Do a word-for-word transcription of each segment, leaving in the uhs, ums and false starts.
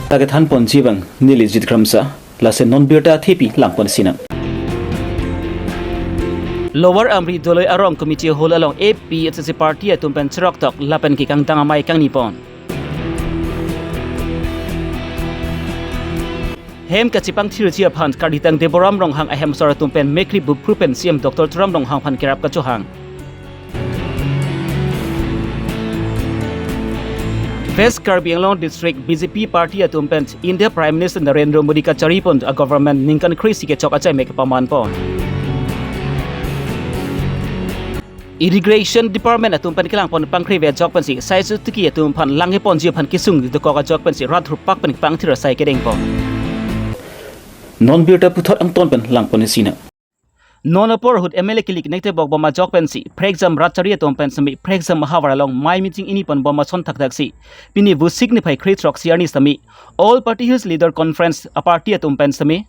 Pakethan ponji abang neli Jit Kramsa, laso non birta thepi langpon sinang. Lower Amri Doloi arong committee hall along A P H L C party atum pen cheroktok lapen kekangdang amei kangni pon. Hem kachepangthirji aphan Karlitang Deboram Ronghang ahem asor atum pen mekkri bupru pen C M Doctor Tuliram Ronghang aphan kerap kachohang. West Karbi Anglong District B J P party atum pen India Prime Minister Narendra Modi kachari pon a government ningkan kre-isi kechok achai mek paman pon. Irrigation Department atum pen kelang pon pangkri ve ajok pensi, sai su tiki atum aphan langhe ponji aphan kesung dokok ajok pensi, rat rupak pen pangthir asai kedeng pon. Non birta puthot angton pen langpon sinang. Non apor ahut M L A kilik nekte bok bom ajok pensi, prekjam rat chari atum pen semi, prekjam havar along mei meeting ingni pon bom ason thakthak si. Pini Vosik niphai kre-throksi arni semi, All Party Hills Leader Conference a party atum pen semi,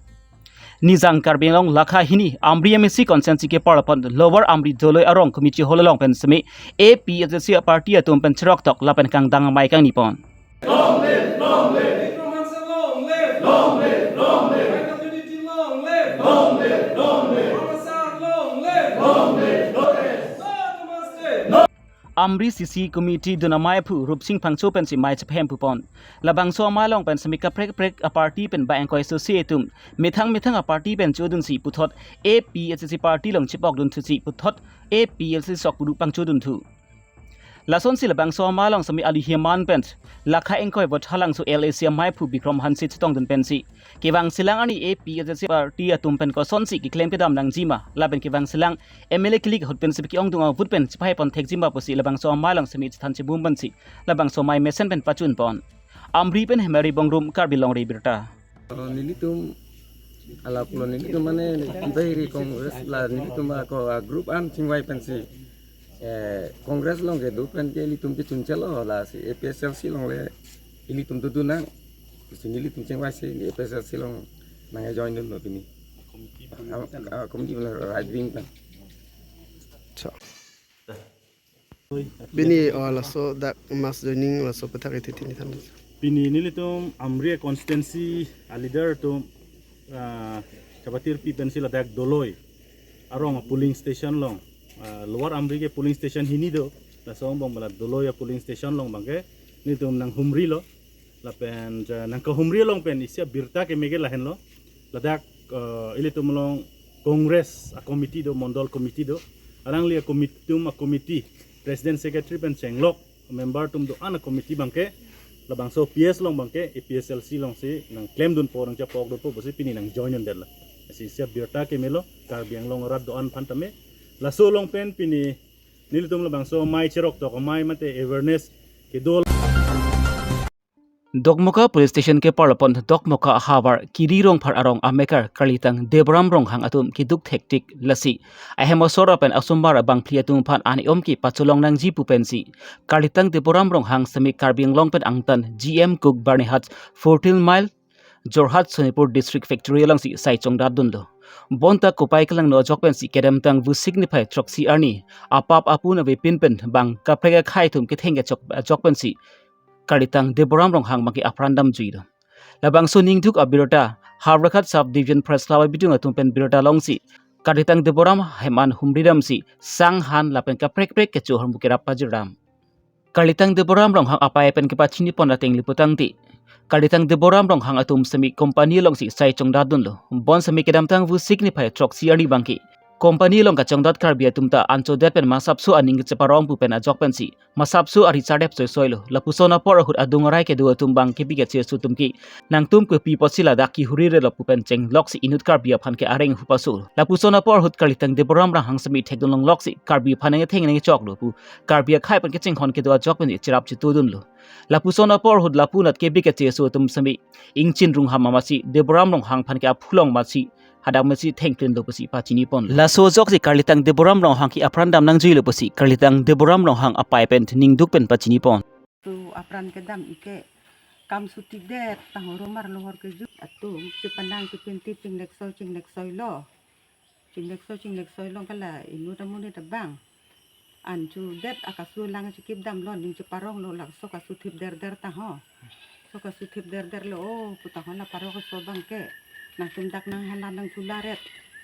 Nijang Karbi Anglong lakha hini Amri M A C constituency kepar pon Lower Amri Doloi arong committee hall along pen semi, A P H L C party atum pen cheroktok lapen kangdang amei kangni pon. Long live, long live. Vikram Hanse, long live. Long live, long live. Raina Trinity, long live. Long live, long live. Professor, long live. Long live, long live. No to mercy. Amri C C committee dun amei aphu Rupsing Phangcho pensi mei chephem pu pon. Labangso amei along pen semi kaprek kaprek a party pen ba engkoi associate atum methang methang a party pen chodun si puthot A P H L C party along chepok dun thu si puthot A P H L C sok puru pangchodun thu. Lasonsi labangso amei along semi ali heman pen lakha engkoi vot halangso L A C amei aphu Vikram Hanse chetong dun pensi, kevang selang arni A P H L C party atum pen kosonsi keklem kedam nangji ma, lapen kevang selang M L A kilik ahut pen semi ke-ongdung avut pen chepai pon thekji ma pusi labangso amei along semi chethan chebum pensi labangso amei mesen pen pachun pon. Amri pen Hemari Bongrung, Karbi Longri Birta. Oh, nelitum, alap lo nelitum mane, ibai ri Congress la nelitum ako, ah, group an chingvai pensi, eh, Congress along kedo pen ke ilitum kechun chelo lasi A P H L C along le ilitum dodun nang. Si nelitum chingvai si A P H L C along nang join dunlo pini. Ah, ah, committee along right wing pen. Pini, oh, laso dak mass joining laso aputhak iti tini than. Pini nelitum Amri constituency a leader atum, ah, kapathirpi pensi ladak Doloi arong polling station along, ah, Lower Amri ke polling station hini do, laso angbong bala Doloi a polling station along abangke nelitum nanghumrilo. Lapen ja nangkahumri along pen isi abirta keme ke lahenlo. Ladak, eh, ilitum along Congress a committee do, Mondol committee do. Alangli a committee atum a committee, President Secretary pen chenglok, member atum do-an a committee abangke, labangso P S along abangke, A P H L C alongsi nangklem dunpo, nangchepok dunpo pusi pini nang join dundetlo. Lasi isi abirta kemelo, Karbi Anglong arat do-an aphan tame. Laso along pen pini nelitum labangso amei cheroktok amei mate awareness kedo. Dokmoka Police Station kepar pon Dokmoka havar Kiri Rongphar arong amekar Karlitang Deboram Ronghang atum keduk thektik lasi ahem asor pen asomar abangphli atum aphan an-e-om kepacholong nangji pu pensi Karlitang Deboram Ronghang semi Karbi Anglong pen angtan G M Coke Byrnihat fourteen mile Jorhat Sonitpur District Factory alongsi sai chongdat dunlo. Bonta kopai kelangno ajok pensi kedamtang Vosik niphai throksi arni apap apun avepin pen bang kaprek akhei atum ketheng kechok ajok pensi Karlitang Deboram Ronghang abangke apran damjuilo. Labangso ningduk abirta Howraghat Sub Division Press Club abidung atum pen birta longsi Karlitang Deboram heman humri damsi sang han lapen kaprek kaprek kecho ahormu kerap pajir dam. Karlitang Deboram Ronghang apei pen kepachini pon ateng liputangte, Karlitang Deboram Ronghang atum semi company alongsi sai chongdat dunlo. Bon semi kedamtang Vosik niphai throksi arni abangke company along kachongdat Karbi atum ta anchodet pen masapso aning kacheparong pu pen ajok pensi masapso ari chardep soisoilo. Lapuson apor ahut adung arai kedo atum abang kebi kacheso atum ke nangtum kepi apotsi ladak kehuri relo pu pen chengloksi inut Karbi aphan ke areng hupaso. Lapuson apor ahut Karlitang Deboram Ronghang semi thekdun longloksi Karbi aphan nangtheng nangchoklo pu Karbi akhei pen kechinghon kedo ajok pen cherap chitu dunlo. Lapuson apor ahut lapu anat kebi kacheso atum semi ingchin rungham amatsi Deboram Ronghang aphan ke aphulong amatsi hadak amatsi thengklinlo pusi pachini pon. Laso ajoksi Karlitang Deboram Ronghang ke apran dam nangjuilo pusi Karlitang Deboram Ronghang apei pen ningduk pen pachini pon. Tu apran kedam ike kam suti det tang horomar lohor kejut atum chepanang kepinti chingleksoi chingleksoi lo. Chingleksoi chingleksoi long kala inut amonit abang. Anchudet akasu lang chikip damlo ning cheparonglo langso kasu thip derder ta ho. So kasuthip derder lo, o, pu tahon la parok so abang ke. Nangtum dak nang hana nang chula ret.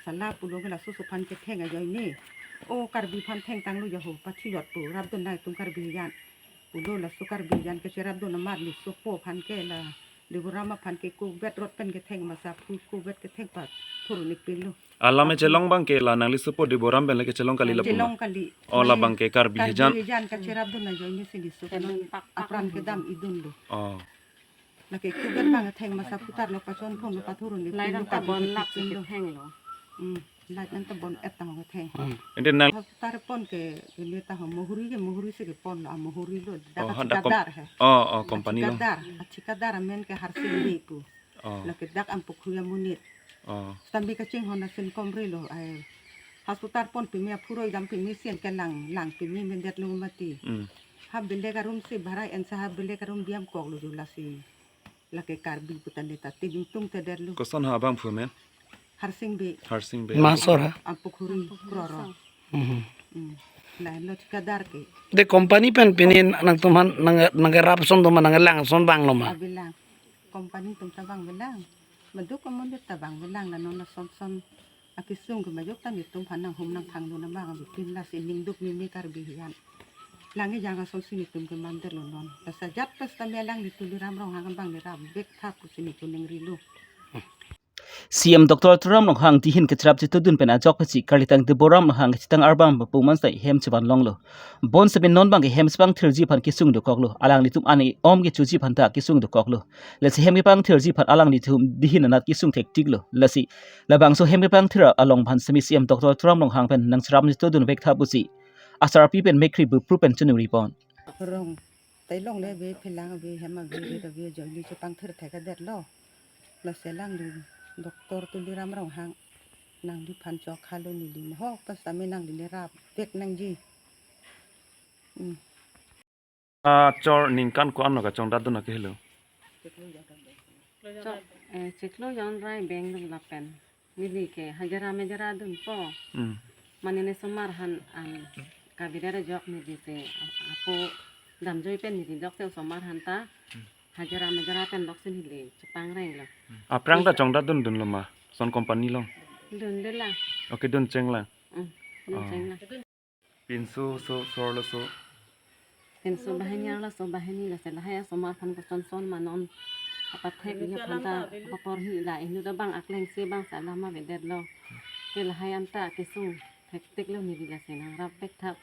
Sala pulo ke laso so aphan ketheng ajoine. O Karbi aphan thengtang lo ya ho, pathilot pu, rapdun nangtum Karbi hijan. Pulo laso Karbi hijan ke cherapdun amat laso po aphan ke la, Deboram aphan ke kovet rot pen ketheng masa phu kovet ketheng pathurun-ik pilo. Alam e chelong abang ke la nangli sopo Deboram pen le kechelong kali lapu ma? Chelong kali. O, labang ke Karbi hijan. Karbi hijan kacherapdun ajoine si laso. Teben pak pak apran kedam idun lo. O. Lake kovet abang ketheng masa putar lo, pachonphong lo, pathurun-ik pilo, light an ta bon lap si ketheng lo. Hmm, light an ta bon et tang ketheng. Hmm. Ente nang hospital pon ke ini ta ho mohori ke, mohori si kepon lo, a mohori lo. Dak, o, hadak kom-, achikadar he. O, o, company lo. Achikadar, achikadar amen ke Harsing Bey pu. O. Lake dak Ampokhuria amonit. O. Stambi kachinghon asin komri lo, ai. Hospital pon pimi aphuroi dam pimi sien kelang, lang pimi mendet lo mati. Hmm. Ha belek arum si bharai ensa ha belek arum biam kok lo jula si. Lake Karbi putan neta tining tung teder lo. Koson ha abang phu amen? Harsing Bey. Harsing Bey. Masor ha? Ampokhuria kroro. Mhm. Hmm. Lain lo chikadar ke. De company pen pini nangtum aphan nang, nangkerap ason atum ma, nangkelang ason abang lo ma? Abelang. Company atum ta abang belang. Maduk amonit ta abang belang, la non ason son akesung ke majok ta netum aphan nanghum nangthangdun abang abipin, lasi ningduk meme Karbi hijan. Lang ejang ason si netum ke mandet lo non. Lasi ajat pen sitame alangli Tuliram Ronghang abang le rapvek tha pusi netum ningri lo. C M Doctor Tuliram Ronghang dihin kecherap chetudun pen ajok pasi Karlitang Deboram Ronghang kachetang arbam papu mansa hem chevan longlo. Bonsitame non abang ke hem chepangthirji aphan kesung dokoklo. Alanglitum ani om kechoji aphan ta kesung dokoklo. Lasi hem kepangthirji aphan alanglitum dihin anat kesung thektiklo. Lasi labangso hem kepangthir along aphan sitame C M Doctor Tuliram Ronghang pen nangcherap chetudunvek tha pusi asarpi pen mekkri bupru pen choningri pon. Rong, tai longle ave, phelang ave, hem ave, rit ave, ajoine chepangthir thekthedet lo. Lasi alangli Doctor Tuliram Ronghang nangliphan chokha lo, neli mohok pen sitame nangli le rapvek nangji. Hmm. Achor ningkan ko-an lo kachongdatdun akehelo? Chok, eh, chiklo jon rai beng dun lapen. Neli ke hajira mejira dunpo. Hmm. Mane ne osomar aphan an kavidar ajok neli ke apo damjoi pen neli dok te osomar aphan ta. Hmm. Hajira mejira pen dok si neli chepangrenglo. Hmm. Aphrang ta chongdatdun dunlo ma? Lason company along? Dunde la. Okay, dun chenglang. Hmm. Dun chenglang. Pinso so, sor lo so. Pinso banghini, arloso banghini, lasi lahai asomar aphan koson son ma non apathek ya aphan ta apor hi la inut abang akleng si abang si alam avedet lo. Ke lahai anta kesung thektik lo neli, lasi nangrapvek tha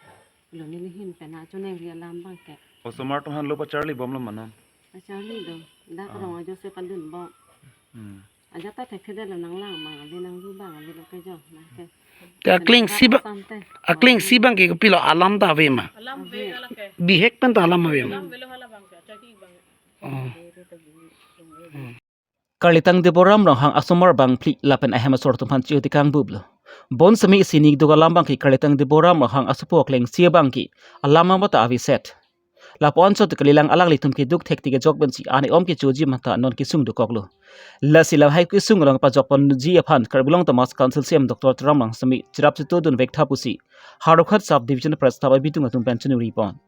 lo neli ahin pen achoningri alam abang ke. Osomar atum aphan lo pacharli bomlo ma non? Pacharli do. Dak, ah, rong ajo si padun bom. Hmm. Ajat ta thekthedet lo, nanglang abang ave, nangdu abang ave lo ke jo, nang ke. Te akleng si ba-, asante. Akleng si abang ke kopilo, alam ta ave ma? Alam ave, ave. Ala ke. Bihek pen ta alam ave ma? Alam avelo hala abang ke, achaki abang. Oh. Hmm. Karlitang Deboram Ronghang asomar bangphli lapen ahem asor atum aphan chihoti kangbuplo. Bonsitame isi ningduk alam abang ke Karlitang Deboram Ronghang asopo akleng si abang ke alam abang ta aveset. Lapu-an chot kalilang alanglitum keduk thektik ajok pensi ani om kechoji matha non kesung dokoklo. Lasi lahai kesung along pajok ponji aphan Karbi Anglong Autonomous Council C M Doctor Tuliram Ronghang sitame cherap chetudunvek tha pusi Howraghat Sub Division Press Club abitung atum pen choningri pon.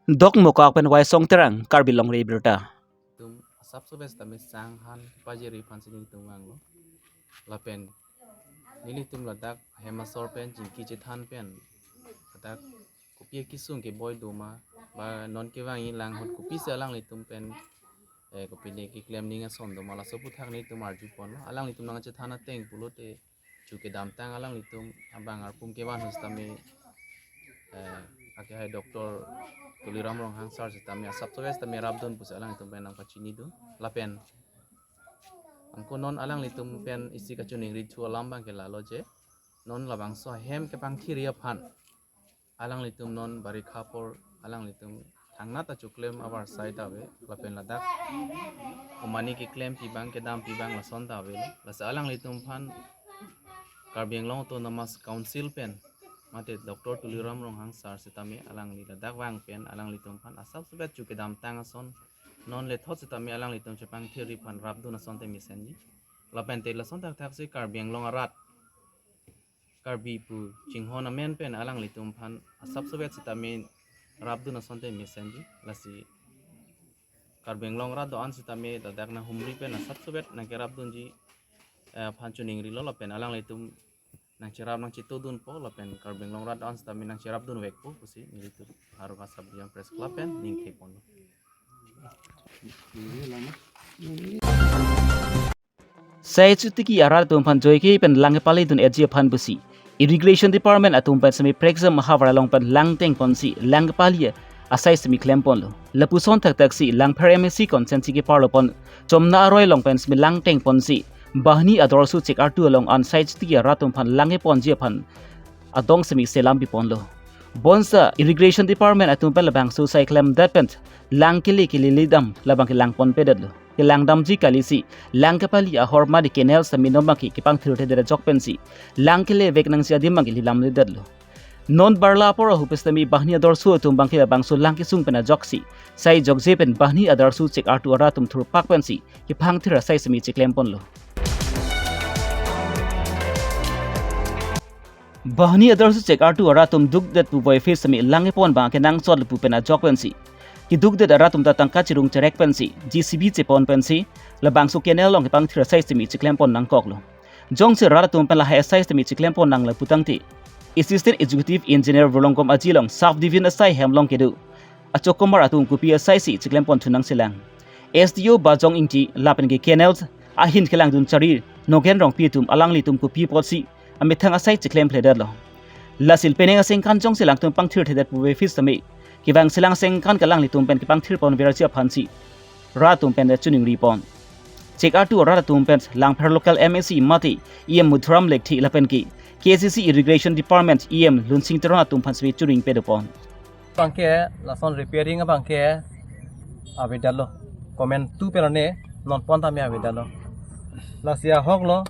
Dokmoka pen Waisong Terang, Karbi Longri Abirta. Tum asap sobes tame sang han pajiri aphan si nelitum vanglo. Lapen nelitum ladak hem asor pen chingki chethan pen ladak kopi akesung keboi do ma, ba non kevangji lang ahut kopisi alanglitum pen, eh, kopine keklem ning ason do ma, laso aphuthak nelitum arju ponlo. Alanglitum nangchethan ateng pulote chu kedamtang alanglitum abang arpum kevan ahut sitame, eh, ake hai Doctor Tuliram Ronghang sir sitame asap sobes tame rapdun pusi alanglitum pen nangpachinidun. Lapen anke non alanglitum pen isi kachoningrithu alam abang ke lalo je, non labangso ahem kepangthirji aphan alanglitum non barikha apor alanglitum thangnat ta choklem avarsai ta ave, lapen ladak komane keklempi abang kedampi abang lason ta avelo. Lasi alanglitum aphan Karbi Anglong Autonomous Council pen mate Doctor Tuliram Ronghang sir sitame alangli ladak vang pen alanglitum aphan asap sobes chu kedamtang ason non lethot sitame alanglitum chepangthirji aphan rapdun asonte mesenji. Lapen te lason thakthak si Karbi Anglong arat Karbi pu chinghon amen pen alanglitum aphan asap sobes sitame rapdun asonte mesenji. Lasi Karbi Anglong rat do-an sitame ladak nanghumri pen asap subet nangkerapdunji, eh, aphan chiningrilo lapen alanglitum nangcherap nangchitudunpo lapen Karbi Anglong rat do-an sitame nangcherapdunvekpo pusi nelitum Howraghat Sub Division Press Club pen ningthepon. Sai chotiki arat atum aphan joike pen lang kepalidun-etji aphan pusi Irrigation Department atum pen semi Prekjam ahavar along pen lang tengponsi lang kepali asai semi klemponlo. Lapuson thakthak si Langpher M A C constituency keparlopon Chomna aroi along pen semi lang tengponsi Bahni Adarsha Chek Artu along an sai chotiki arat atum aphan lang keponji aphan adong semi selam piponlo. Bonta Irrigation Department atum pen labangso sai klemdet pen lang kele kele ledam labang kelangponpedetlo. Kelangdamji kalisi lang kepali ahor mate canal semi non abangke kepangthirthedet ajok pensi lang kelevek nangji adim abangke lilamledetlo. Non barla apor ahut pen semi Bahni Adarsha atum abangke labangso lang kesung pen ajoksi sai jokje pen Bahni Adarsha Chek Artu arat atum thurpak pensi kepangthir asai semi chiklemponlo. Bahni Adarsha Chek Artu arat atum dukdet puvoiphit semi lang kepon abang kenangsot lapu pen ajok pensi kedukdet arat atum ta tangka chirung cherek pensi J C B chepon pensi labangso canal along kepangthir asai semi chiklempon nangkoklo. Jongsi rat atum pen lahai asai semi chiklempon nang lapu tangte Assistant Executive Engineer Volongkom Ajilong Sub Division asai hem along kedo achokomar atum kopi asai si chiklemponthu nangchelang. S D O Bajong Ingti lapen ke canal ahin kelangdun chari Nogen Rongpi atum alanglitum kopi apotsi amethang asai chiklemphledetlo. Lasi penang asengkan jongsi langtum pangthirthedet puvoiphit semi kevang selang asengkan ke alanglitum pen kepangthirponverji aphansi rat atum pen chiningripon. Chek Artu arat atum pen Langpher local M A C mate E M Madhuram Lekthe lapen ke K A C C Irrigation Department E M Lunsing Teron atum aphan semi chining pedopon. Abangke lason repairing abangke avedetlo. Komantu pen one nonpon tame avedetlo. Lasi ahoklo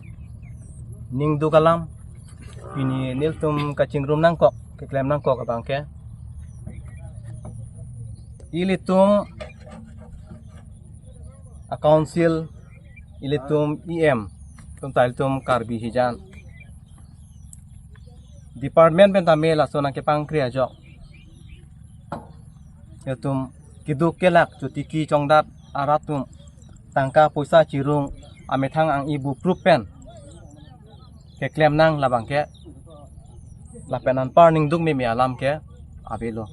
ningduk alam pini nelitum kachingrum nangkok, keklem nangkok abangke. Ilitum a-council, ilitum E M, atum ta ilitum Karbi hijan. Department pen tame laso nangkepangkre ajok. Ilitum keduk kelak chotiki chongdat arat atum tangka poisa chirung amethang ang-i buprup pen keklem nang labangke lapen anpar ningduk meme alam ke avelo.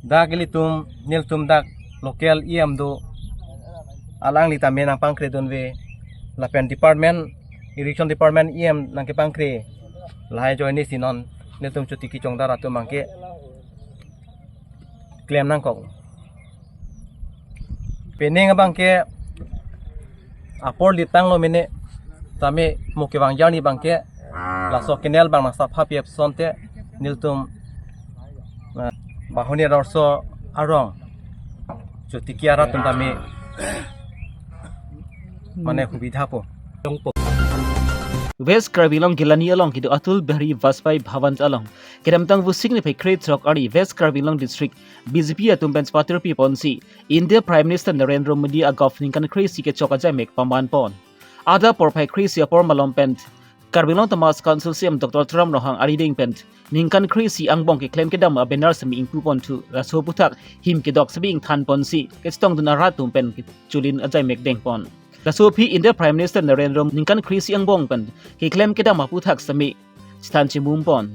Dak ilitum nelitum dak local E M do alangli tame nangpangkredunve lapen department, irrigation department E M nangkepangkre lahai ajoine si non nelitum chotiki chongdat atum abangke klem nangkok. Penang abangke apor litanglo mene tame mo kevang jarni abangke laso canal abang nangsaphapji apusonte nelitum, eh, Bahni Adarsha arong chotiki arat atum tame mane hubidhapo. West Karbi Anglong Gilani along kedo Atal Bihari Vajpayee Bhavan along kedamtang Vosik niphai krethrok arni West Karbi Anglong District B J P atum pen patirpiponsi India Prime Minister Narendra Modi agov ningkan kre-isi kechok ajaimek pamanpon. Adap porphai kre-isi apor malom pen Karbi Anglong Autonomous Council C E M Doctor Tuliram Ronghang arideng pen ningkan kre-isi angbong keklem kedam a-banner semi ingpuponthu, laso aphuthak him kedok semi ingthanponsi kachetongdun arat atum pen chulin ajaimek dengpon. Laso aphi India Prime Minister Narendra ningkan kre-isi angbong pen keklem kedam aphuthak semi chethan chimumpon.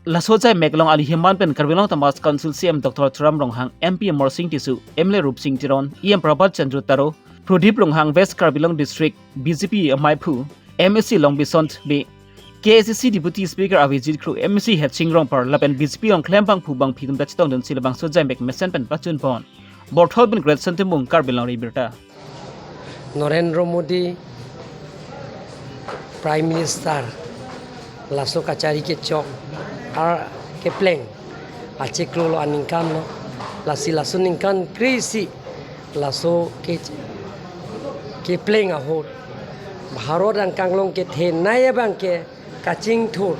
Laso ajaimek along ali heman pen Karbi Anglong Autonomous Council C E M Doctor Tuliram Ronghang, M P Amarsing Tisso, M L A Rupsing Teron, E M Prabhat Chandra Taro, Pradip Ronghang, West Karbi Anglong District B J P amaiphu, M A C Longbison Bey, K A C C Deputy Speaker Avijit Kro, M A C Headsing Rongphar lapen B J P along klembangphu bangphi atum ta chetongdunsi labangso ajaimek mesen pen pachunpon. Borthol pen Great Sentimung, Karbi Anglong Ri Birta. Narendra Modi Prime Minister laso kachari kechok ar kepleng achiklo lo aningkan lo, lasi laso ningkan kre-isi laso ke kepleng ahut Bharat angkang along kethenei abangke kachingthur,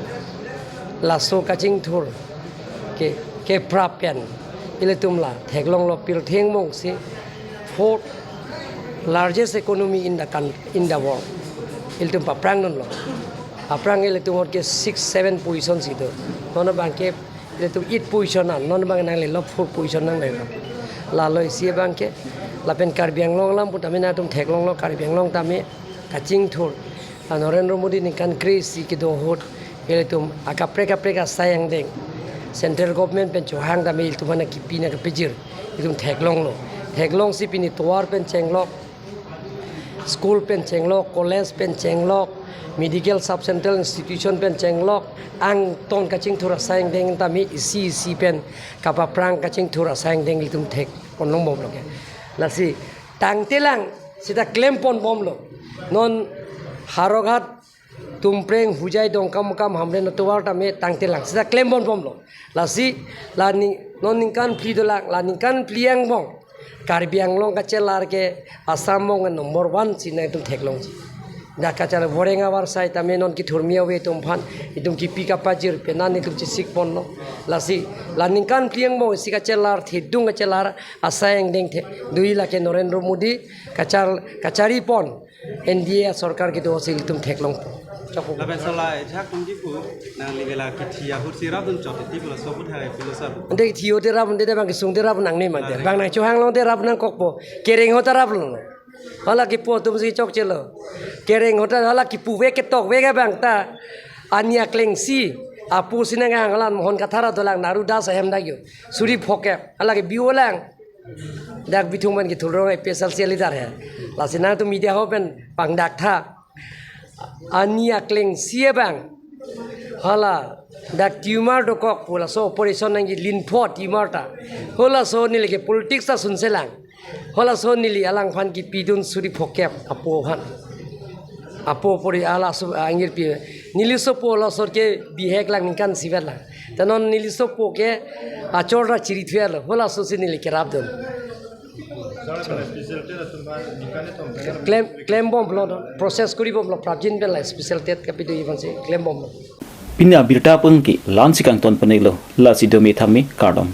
laso kachingthur ke keprap pen ilitum la theklonglo, pirthe angbong si fourth largest economy in the coun-, in the world. Ilitum paphrangdunlo. Aphrang ilitum ahut ke six, seven position si do. Non abangke ilitum eight position an, non abang nanglelo fourth position nanglelo. Lalo isi abang ke, lapen Karbi Anglong alam putame nangtum theklonglo, Karbi Anglong tame kachingthur. Ah, Narendra Modi ningkan kre-isi kedo ahut, ilitum akaprek kaprek asai angdeng central government pen chohang tame ilitum aphan kipi nangkepajir, ilitum theklonglo. Theklongsi pini tovar pen chenglok, school pen chenglok, college pen chenglok, medical sub central institution pen chenglok, angton kachingthur asai angdeng tame isi isi pen kapaprang kachingthur asai angdeng ilitum thekpon longbomlo ke. Lasi tangtelang seta klemponbomlo. Non Howraghat, Tumpreng, Hojai, Dongkamukam, Hamren atovar tame tangtelang seta klemponbomlo. Lasi la ning, non ningkan phli dolang, la ningkan phli angbong Karbi Anglong kachelar ke Assam angbong number one si nangtum theklongji. Dak kachar voreng avarsai tame non kethurmi ave atum aphan, itum kipi kapajir penan itum chesikponlo. Lasi la ningkan phli angbong isi kachelar, thedung kachelar asai angdeng the, dui lake Narendra Modi kachar, kacharipon N D A sorkar kedo si ilitum theklongpo. Chokpo. Lapen sala ejak tum kipu, nangli bela kithi ahut si rapdun chot iti bela sobu thai pilo sar. Ante kithi ahut te rap, ante bang kesung te rap nangne mate. Nangne. Bang nangchohang long te rap nangkokpo. Kereng ahut ta raplo. Hala kipu atum si chokchelo. Kereng ahut ta hala kipu vek ketok vek abang ta. Ani akleng isi apo si nang hang alam Mohon Kathar adolang Naru Das ahem dak yo. Suri phokep. Hala ke biu lang. Dak Bithung pen kethur rong A P H L C leader he. Lasi nangtum media ho pen pangdak tha. Ani akleng isi abang. Hala dak tumor dokok pu laso operation nangji, linpho tumor ta. Halaso neli ke politics ta sunselang. Halaso neli alangphan kipidun suri phokep apo aphan. Apo pori ala su angir pi. Neli sopo laso ke bihek lang ningkan isivet lang. Ta non neli sopo ke achor ta chiri thuelo. Halaso si neli kerapdun. Sir, মানে special TET atum ba ningkan itum Klem, klembomlo, process koribomlo, prapjin pen la special TET kapido ivan si klembomlo. Pini abirta pengki la-ansi kangton penelo, lasi dome thame kardom.